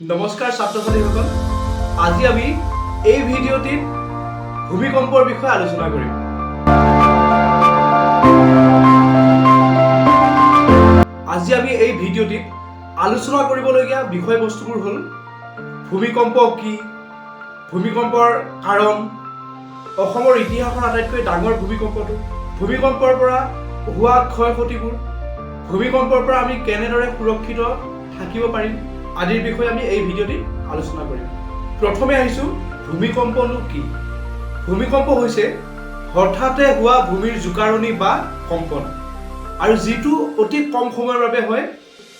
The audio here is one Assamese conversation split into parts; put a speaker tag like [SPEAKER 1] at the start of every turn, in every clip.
[SPEAKER 1] নমস্কাৰ ছাত্ৰ ছাত্ৰীসকল, আজি আমি এই ভিডিঅ'টিত ভূমিকম্পৰ বিষয়ে আলোচনা কৰিম। আজি আমি এই ভিডিঅ'টিত আলোচনা কৰিবলগীয়া বিষয়বস্তুবোৰ হ'ল ভূমিকম্প কি, ভূমিকম্পৰ কাৰণ, অসমৰ ইতিহাসৰ আটাইতকৈ ডাঙৰ ভূমিকম্পটো, ভূমিকম্পৰ পৰা হোৱা ক্ষয় ক্ষতিবোৰ, ভূমিকম্পৰ পৰা আমি কেনেদৰে সুৰক্ষিত থাকিব পাৰিম আদিৰ বিষয়ে আমি এই ভিডিঅ'টিত আলোচনা কৰিম। প্ৰথমে আহিছোঁ, ভূমিকম্পনো কি? ভূমিকম্প হৈছে হঠাতে হোৱা ভূমিৰ জোকাৰণি বা কম্পন আৰু যিটো অতি কম সময়ৰ বাবে হয়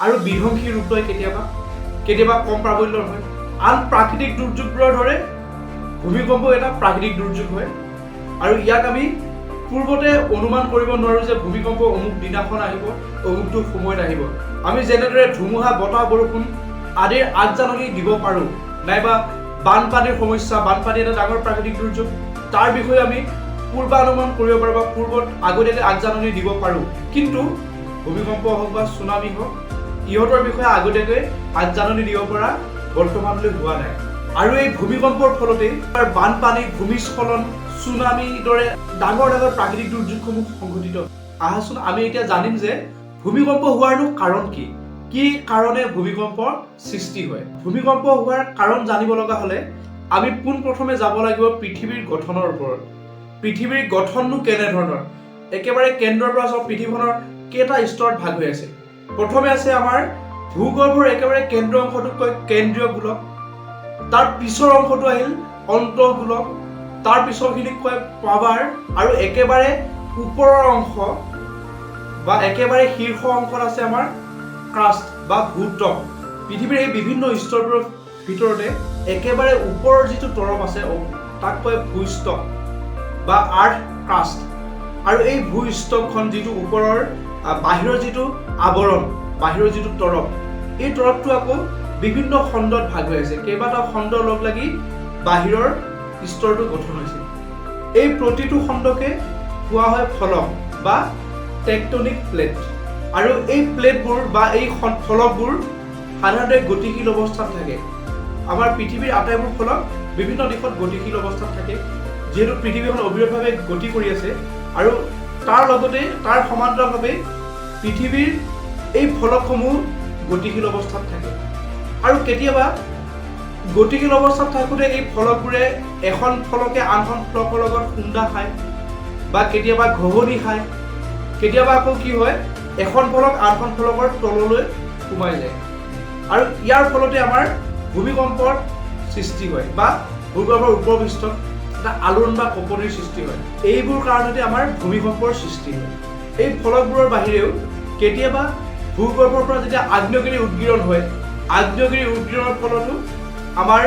[SPEAKER 1] আৰু বিধ্বংসী ৰূপ লয়, কেতিয়াবা কেতিয়াবা কম প্ৰাবল্যৰ হয়। আন প্ৰাকৃতিক দুৰ্যোগবোৰৰ দৰে ভূমিকম্প এটা প্ৰাকৃতিক দুৰ্যোগ হয় আৰু ইয়াক আমি পূৰ্বতে অনুমান কৰিব নোৱাৰোঁ যে ভূমিকম্প অমুক দিনাখন আহিব, অমুকটো সময়ত আহিব। আমি যেনেদৰে ধুমুহা, বতাহ, বৰষুণ আদিৰ আগজাননী দিব পাৰোঁ, নাইবা বানপানীৰ সমস্যা, বানপানী এটা ডাঙৰ প্ৰাকৃতিক দুৰ্যোগ, তাৰ বিষয়ে আমি পূৰ্বানুমান কৰিব পাৰোঁ বা পূৰ্বত আগতীয়াকৈ আগজাননী দিব পাৰোঁ। কিন্তু ভূমিকম্প হওক বা চুনামী হওক, ইহঁতৰ বিষয়ে আগতীয়াকৈ আগজাননী দিব পৰা বৰ্তমানলৈ হোৱা নাই। আৰু এই ভূমিকম্পৰ ফলতেই বানপানী, ভূমিস্খলন, চুনামীৰ দৰে ডাঙৰ ডাঙৰ প্ৰাকৃতিক দুৰ্যোগসমূহ সংঘটিত। আহাচোন, আমি এতিয়া জানিম যে ভূমিকম্প হোৱাৰনো কাৰণ কি, কি কাৰণে ভূমিকম্পৰ সৃষ্টি হয়। ভূমিকম্প হোৱাৰ কাৰণ জানিব লগা হ'লে আমি পোনপ্ৰথমে যাব লাগিব পৃথিৱীৰ গঠনৰ ওপৰত। পৃথিৱীৰ গঠননো কেনেধৰণৰ? একেবাৰে কেন্দ্ৰৰ পৰা চাওঁ, পৃথিৱীখনৰ কেইটা স্তৰত ভাগ হৈ আছে। প্ৰথমে আছে আমাৰ ভূগৰ্ভৰ একেবাৰে কেন্দ্ৰ অংশটোক কয় কেন্দ্ৰীয় গোলক। তাৰ পিছৰ অংশটো আহিল অন্তঃগোলক, তাৰ পিছৰখিনিক কয় পাৱাৰ আৰু একেবাৰে ওপৰৰ অংশ বা একেবাৰে শীৰ্ষ অংশত আছে আমাৰ ক্ৰাষ্ট বা ভূত্বক। পৃথিৱীৰ এই বিভিন্ন স্তৰবোৰৰ ভিতৰতে একেবাৰে ওপৰৰ যিটো তৰপ আছে, তাক কয় ভূস্তক বা আৰ্থ ক্ৰাষ্ট। আৰু এই ভূস্তকখন, যিটো ওপৰৰ বাহিৰৰ যিটো আৱৰণ, বাহিৰৰ যিটো তৰপ, এই তৰপটো আকৌ বিভিন্ন খণ্ডত ভাগ হৈ আছে। কেইবাটাও খণ্ড লগ লাগি বাহিৰৰ স্তৰটো গঠন হৈছে। এই প্ৰতিটো খণ্ডকে কোৱা হয় ফলক বা টেকটনিক প্লেট। আৰু এই প্লেটবোৰ বা এই ফলকবোৰ সাধাৰণতে গতিশীল অৱস্থাত থাকে। আমাৰ পৃথিৱীৰ আটাইবোৰ ফলক বিভিন্ন দিশত গতিশীল অৱস্থাত থাকে, যিহেতু পৃথিৱীখন অবিৰতভাৱে গতি কৰি আছে আৰু তাৰ লগতে তাৰ সমান্তৰালভাৱে পৃথিৱীৰ এই ফলকসমূহ গতিশীল অৱস্থাত থাকে। আৰু কেতিয়াবা গতিশীল অৱস্থাত থাকোঁতে এই ফলকবোৰে, এখন ফলকে আনখন ফলকৰ লগত খুন্দা খায় বা কেতিয়াবা ঘঁহনি খায়। কেতিয়াবা আকৌ কি হয়, এখন ফলক আনখন ফলকৰ তললৈ সোমাই যায় আৰু ইয়াৰ ফলতে আমাৰ ভূমিকম্পৰ সৃষ্টি হয় বা ভূগৰ্ভৰ উপপৃষ্ঠত এটা আলোড়ন বা কঁপনিৰ সৃষ্টি হয়। এইবোৰ কাৰণতে আমাৰ ভূমিকম্পৰ সৃষ্টি হয়। এই ফলকবোৰৰ বাহিৰেও কেতিয়াবা ভূগৰ্ভৰ পৰা যেতিয়া আগ্নেয়গিৰি উদ্গীৰণ হয়, আগ্নেয়গিৰি উদ্গীৰণৰ ফলতো আমাৰ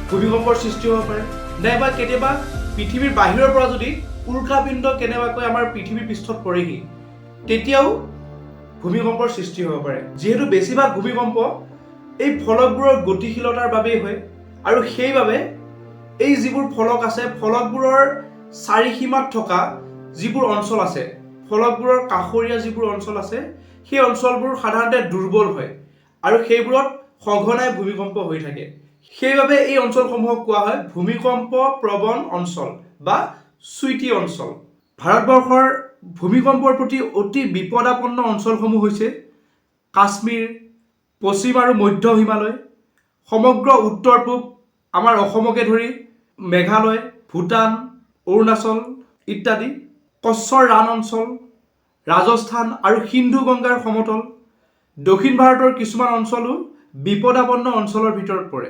[SPEAKER 1] ভূমিকম্পৰ সৃষ্টি হ'ব পাৰে। নাইবা কেতিয়াবা পৃথিৱীৰ বাহিৰৰ পৰা যদি উল্কাপিণ্ড কেনেবাকৈ আমাৰ পৃথিৱীৰ পৃষ্ঠত পৰেহি, তেতিয়াও ভূমিকম্পৰ সৃষ্টি হ'ব পাৰে। যিহেতু বেছিভাগ ভূমিকম্প এই ফলকবোৰৰ গতিশীলতাৰ বাবেই হয় আৰু সেইবাবে এই যিবোৰ ফলক আছে, ফলকবোৰৰ চাৰিসীমাত থকা যিবোৰ অঞ্চল আছে, ফলকবোৰৰ কাষৰীয়া যিবোৰ অঞ্চল আছে, সেই অঞ্চলবোৰ সাধাৰণতে দুৰ্বল হয় আৰু সেইবোৰত সঘনাই ভূমিকম্প হৈ থাকে। সেইবাবে এই অঞ্চলসমূহক কোৱা হয় ভূমিকম্প প্ৰৱণ অঞ্চল বা চুইটি অঞ্চল। ভাৰতবৰ্ষৰ ভূমিকম্পৰ প্ৰতি অতি বিপদাপন্ন অঞ্চলসমূহ হৈছে কাশ্মীৰ, পশ্চিম আৰু মধ্য হিমালয়, সমগ্ৰ উত্তৰ পূব, আমাৰ অসমকে ধৰি মেঘালয়, ভূটান, অৰুণাচল ইত্যাদি, কচ্ছৰ ৰাণ অঞ্চল, ৰাজস্থান আৰু সিন্ধু গংগাৰ সমতল। দক্ষিণ ভাৰতৰ কিছুমান অঞ্চলো বিপদাপন্ন অঞ্চলৰ ভিতৰত পৰে।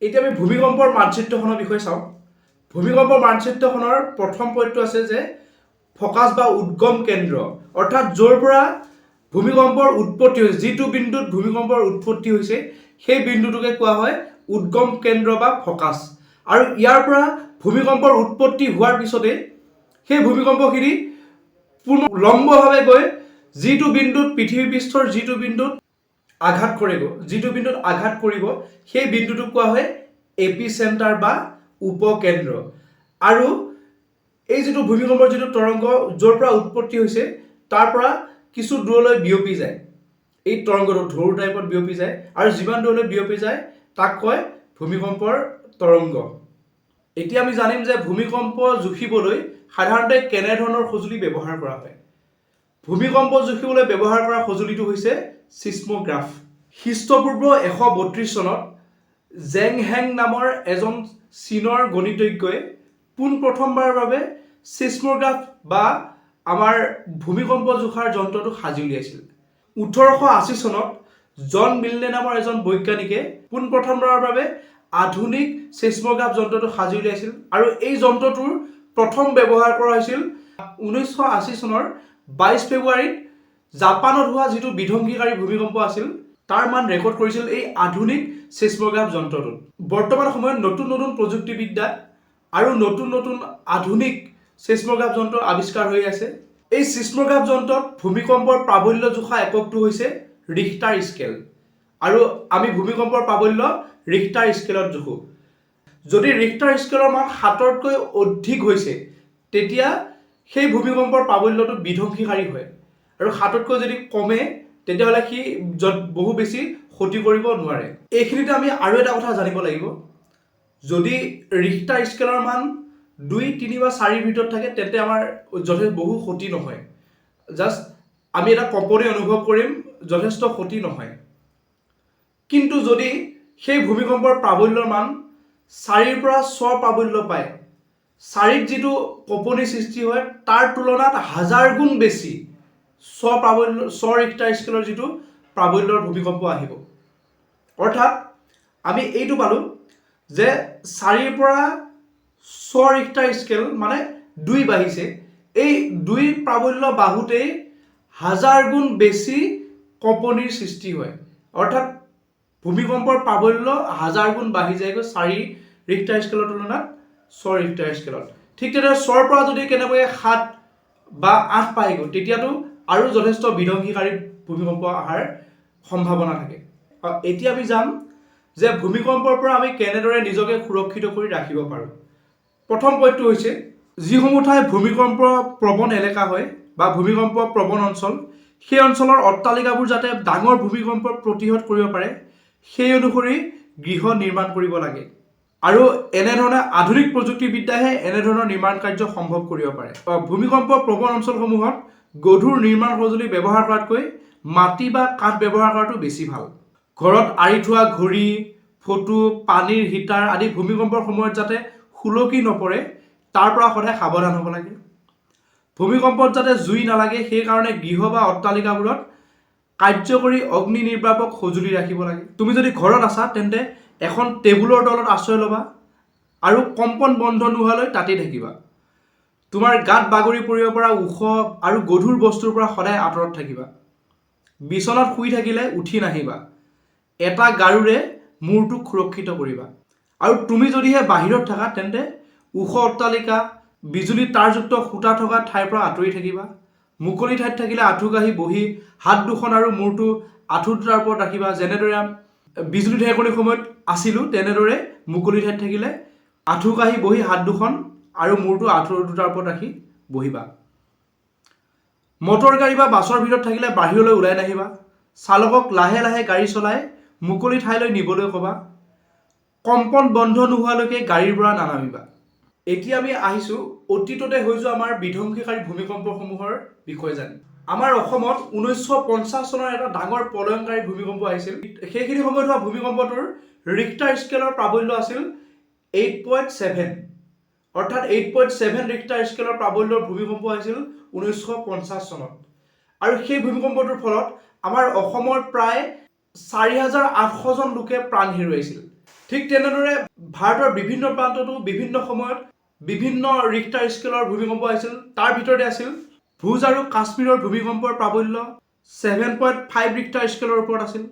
[SPEAKER 1] এতিয়া আমি ভূমিকম্পৰ মানচিত্ৰখনৰ বিষয়ে চাওঁ। ভূমিকম্পৰ মানচিত্ৰখনৰ প্ৰথম পইণ্টটো আছে যে ফকাছ বা উদ্গম কেন্দ্ৰ, অৰ্থাৎ য'ৰ পৰা ভূমিকম্পৰ উৎপত্তি হৈছে, যিটো বিন্দুত ভূমিকম্পৰ উৎপত্তি হৈছে, সেই বিন্দুটোকে কোৱা হয় উদ্গম কেন্দ্ৰ বা ফকাছ। আৰু ইয়াৰ পৰা ভূমিকম্পৰ উৎপত্তি হোৱাৰ পিছতে সেই ভূমিকম্পখিনি পূৰ্ণ লম্বভাৱে গৈ যিটো বিন্দুত, পৃথিৱী পৃষ্ঠৰ যিটো বিন্দুত আঘাত কৰিব, যিটো বিন্দুত আঘাত কৰিব, সেই বিন্দুটোক কোৱা হয় এপি চেণ্টাৰ বা উপকেন্দ্ৰ। আৰু এই যিটো ভূমিকম্পৰ যিটো তৰংগ য'ৰ পৰা উৎপত্তি হৈছে, তাৰ পৰা কিছু দূৰলৈ বিয়পি যায়। এই তৰংগটো ঢৌ টাইপত বিয়পি যায় আৰু যিমান দূৰলৈ বিয়পি যায় তাক কয় ভূমিকম্পৰ তৰংগ। এতিয়া আমি জানিম যে ভূমিকম্প জুখিবলৈ সাধাৰণতে কেনেধৰণৰ সঁজুলি ব্যৱহাৰ কৰা হয়। ভূমিকম্প জুখিবলৈ ব্যৱহাৰ কৰা সঁজুলিটো হৈছে চিছম'গ্ৰাফ। খ্ৰীষ্টপূৰ্ব 132 চনত জেং হেং নামৰ এজন চীনৰ গণিতজ্ঞই পোনপ্ৰথমবাৰৰ বাবে চিছম'গ্ৰাফ বা আমাৰ ভূমিকম্প জোখাৰ যন্ত্ৰটো সাজি উলিয়াইছিল। 1880 চনত জন মিলনে নামৰ এজন বৈজ্ঞানিকে পোনপ্ৰথমবাৰৰ বাবে আধুনিক চিছম'গ্ৰাফ যন্ত্ৰটো সাজি উলিয়াইছিল আৰু এই যন্ত্ৰটোৰ প্ৰথম ব্যৱহাৰ কৰা হৈছিল 1980 চনৰ 22 ফেব্ৰুৱাৰীত জাপানত হোৱা যিটো বিধ্বংসীকাৰী ভূমিকম্প আছিল, তাৰ মান ৰেকৰ্ড কৰিছিল এই আধুনিক চিছম'গ্ৰাফ যন্ত্ৰটোত। বৰ্তমান সময়ত নতুন নতুন প্ৰযুক্তিবিদ্যা আৰু নতুন নতুন আধুনিক চিছম'গ্ৰাফ যন্ত্ৰ আৱিষ্কাৰ হৈ আছে। এই চিছম'গ্ৰাফ যন্ত্ৰত ভূমিকম্পৰ প্ৰাবল্য জোখা এককটো হৈছে ৰিখটাৰ স্কেল আৰু আমি ভূমিকম্পৰ প্ৰাবল্য ৰিখটাৰ স্কেলত জোখোঁ। যদি ৰিখটাৰ স্কেলৰ মান 7তকৈ অধিক হৈছে, তেতিয়া সেই ভূমিকম্পৰ প্ৰাবল্যটো বিধ্বংসীকাৰী হয় আৰু 7তকৈ যদি কমে, তেতিয়াহ'লে সি য'ত বহু বেছি ক্ষতি কৰিব নোৱাৰে। এইখিনিতে আমি আৰু এটা কথা জানিব লাগিব। যদি ৰিখটাৰ স্কেলৰ মান 2, 3 বা 4ৰ ভিতৰত থাকে, তেন্তে আমাৰ যথেষ্ট বহু ক্ষতি নহয়। জাষ্ট আমি এটা কঁপনি অনুভৱ কৰিম, যথেষ্ট ক্ষতি নহয়। কিন্তু যদি সেই ভূমিকম্পৰ প্ৰাবল্যৰ মান 4ৰ পৰা 6 প্ৰাবল্য পায়, 4ত যিটো কঁপনি সৃষ্টি হয় তাৰ তুলনাত হাজাৰ গুণ বেছি 6 প্ৰাবল্য, 6 ৰিখটাৰ স্কেলৰ যিটো প্ৰাবল্যৰ ভূমিকম্প আহিব। অৰ্থাৎ আমি এইটো পালোঁ যে 4ৰ পৰা 6 ৰিখটাৰ স্কেল মানে 2 বাঢ়িছে। এই 2 প্ৰাবল্য বাঢ়োতেই হাজাৰ গুণ বেছি কঁপনিৰ সৃষ্টি হয়। অৰ্থাৎ ভূমিকম্পৰ প্ৰাবল্য হাজাৰ গুণ বাঢ়ি যায়গৈ 4 ৰিখটাৰ স্কেলৰ তুলনাত 6 ৰিখটাৰ স্কেলত। ঠিক তেনেদৰে 6ৰ পৰা যদি কেনেবাকৈ 7 বা 8 পায়গৈ, তেতিয়াতো আৰু যথেষ্ট বিধ্বংসীকাৰী ভূমিকম্প অহাৰ সম্ভাৱনা থাকে। এতিয়া আমি যাম যে ভূমিকম্পৰ পৰা আমি কেনেদৰে নিজকে সুৰক্ষিত কৰি ৰাখিব পাৰোঁ। প্ৰথম পইণ্টটো হৈছে, যিসমূহ ঠাই ভূমিকম্প প্ৰৱণ এলেকা হয় বা ভূমিকম্প প্ৰৱণ অঞ্চল, সেই অঞ্চলৰ অট্টালিকাবোৰ যাতে ডাঙৰ ভূমিকম্প প্ৰতিহত কৰিব পাৰে, সেই অনুসৰি গৃহ নিৰ্মাণ কৰিব লাগে আৰু এনেধৰণে আধুনিক প্ৰযুক্তিবিদ্যাহে এনেধৰণৰ নিৰ্মাণ কাৰ্য সম্ভৱ কৰিব পাৰে। ভূমিকম্প প্ৰৱণ অঞ্চলসমূহত গধুৰ নিৰ্মাণ সঁজুলি ব্যৱহাৰ কৰাতকৈ মাটি বা কাঠ ব্যৱহাৰ কৰাটো বেছি ভাল। ঘৰত আঁৰি থোৱা ঘড়ী, ফটো, পানীৰ হিটাৰ আদি ভূমিকম্পৰ সময়ত যাতে সুলকি নপৰে, তাৰ পৰা সদায় সাৱধান হ'ব লাগে। ভূমিকম্পত যাতে জুই নালাগে, সেইকাৰণে গৃহ বা অট্টালিকাবোৰত কাৰ্যকৰী অগ্নি নিৰ্বাপক সঁজুলি ৰাখিব লাগে। তুমি যদি ঘৰত আছা, তেন্তে এখন টেবুলৰ তলত আশ্ৰয় ল'বা আৰু কম্পন বন্ধ নোহোৱালৈ তাতেই থাকিবা। তোমাৰ গাত বাগৰি পৰিব পৰা ওখ আৰু গধুৰ বস্তুৰ পৰা সদায় আঁতৰত থাকিবা। বিচনাত শুই থাকিলে উঠি নাহিবা। এটা গাৰুৰে মূৰটোক সুৰক্ষিত কৰিবা। আৰু তুমি যদিহে বাহিৰত থাকা, তেন্তে ওখ অট্টালিকা, বিজুলী তাঁৰযুক্ত খুঁটা থকা ঠাইৰ পৰা আঁতৰি থাকিবা। মুকলি ঠাইত থাকিলে আঁঠু কাঢ়ি বহি হাত দুখন আৰু মূৰটো আঁঠু দুটাৰ ওপৰত ৰাখিবা। যেনেদৰে বিজুলী ঢেৰেকনিৰ সময়ত আছিলোঁ, তেনেদৰে মুকলি ঠাইত থাকিলে আঁঠু কাঢ়ি বহি হাত দুখন আৰু মূৰটো আঁঠু দুটাৰ ওপৰত ৰাখি বহিবা। মটৰ গাড়ী বা বাছৰ ভিতৰত থাকিলে বাহিৰলৈ ওলাই নাহিবা। চালকক লাহে লাহে গাড়ী চলাই মুকলি ঠাইলৈ নিবলৈ ক'বা। কম্পন বন্ধ নোহোৱালৈকে গাড়ীৰ পৰা নানামিবা। এতিয়া আমি আহিছোঁ অতীততে হৈ যোৱা আমাৰ বিধ্বংসীকাৰী ভূমিকম্পসমূহৰ বিষয়ে জানিম। আমাৰ অসমত 1950 চনৰ এটা ডাঙৰ প্ৰলয়ংকাৰী ভূমিকম্প আহিছিল। সেইখিনি সময়ত হোৱা ভূমিকম্পটোৰ ৰিখটাৰ স্কেলৰ প্ৰাবল্য আছিল 8.7। অৰ্থাৎ 8.7 ৰিখটাৰ স্কেলৰ প্ৰাবল্যৰ ভূমিকম্প আহিছিল 1950 চনত আৰু সেই ভূমিকম্পটোৰ ফলত আমাৰ অসমৰ প্ৰায় 4800জন লোকে প্ৰাণ হেৰুৱাইছিল। ঠিক তেনেদৰে ভাৰতৰ বিভিন্ন প্ৰান্ততো বিভিন্ন সময়ত বিভিন্ন ৰিখটাৰ স্কেলৰ ভূমিকম্প আহিছিল। তাৰ ভিতৰতে আছিল ভুজ আৰু কাশ্মীৰৰ ভূমিকম্পৰ প্ৰাবল্য 7.5 ৰিখটাৰ স্কেলৰ ওপৰত আছিল।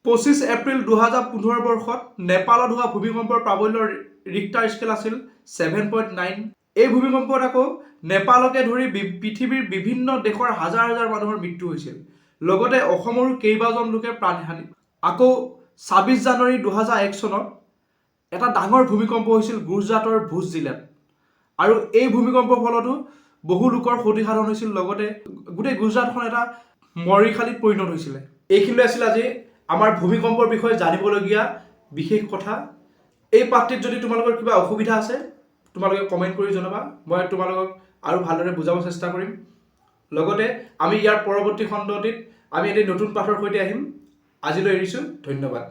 [SPEAKER 1] 25 এপ্ৰিল 2015 বৰ্ষত নেপালত হোৱা ভূমিকম্পৰ প্ৰাবল্যৰ ৰিখটাৰ স্কেল আছিল 7.9। এই ভূমিকম্পত আকৌ নেপালকে ধৰি পৃথিৱীৰ বিভিন্ন দেশৰ হাজাৰ হাজাৰ মানুহৰ মৃত্যু হৈছিল, লগতে অসমৰো কেইবাজন লোকে প্ৰাণহানি। আকৌ 26 জানুৱাৰী 2001 চনত এটা ডাঙৰ ভূমিকম্প হৈছিল গুজৰাটৰ ভুজ জিলাত আৰু এই ভূমিকম্পৰ ফলতো বহু লোকৰ ক্ষতিসাধন হৈছিল, লগতে গোটেই গুজৰাটখন এটা মৰিশালিত পৰিণত হৈছিলে। এইখিনিলৈ আছিল আজি আমাৰ ভূমিকম্পৰ বিষয়ে জানিবলগীয়া বিশেষ কথা। এই পাঠটিত যদি তোমালোকৰ কিবা অসুবিধা আছে, তোমালোকে কমেণ্ট কৰি জনাবা, মই তোমালোকক আৰু ভালদৰে বুজাব চেষ্টা কৰিম। লগতে আমি ইয়াৰ পৰৱৰ্তী খণ্ডটিত আমি এটি নতুন পাঠৰ সৈতে আহিম। আজিলৈ এৰিছোঁ, ধন্যবাদ।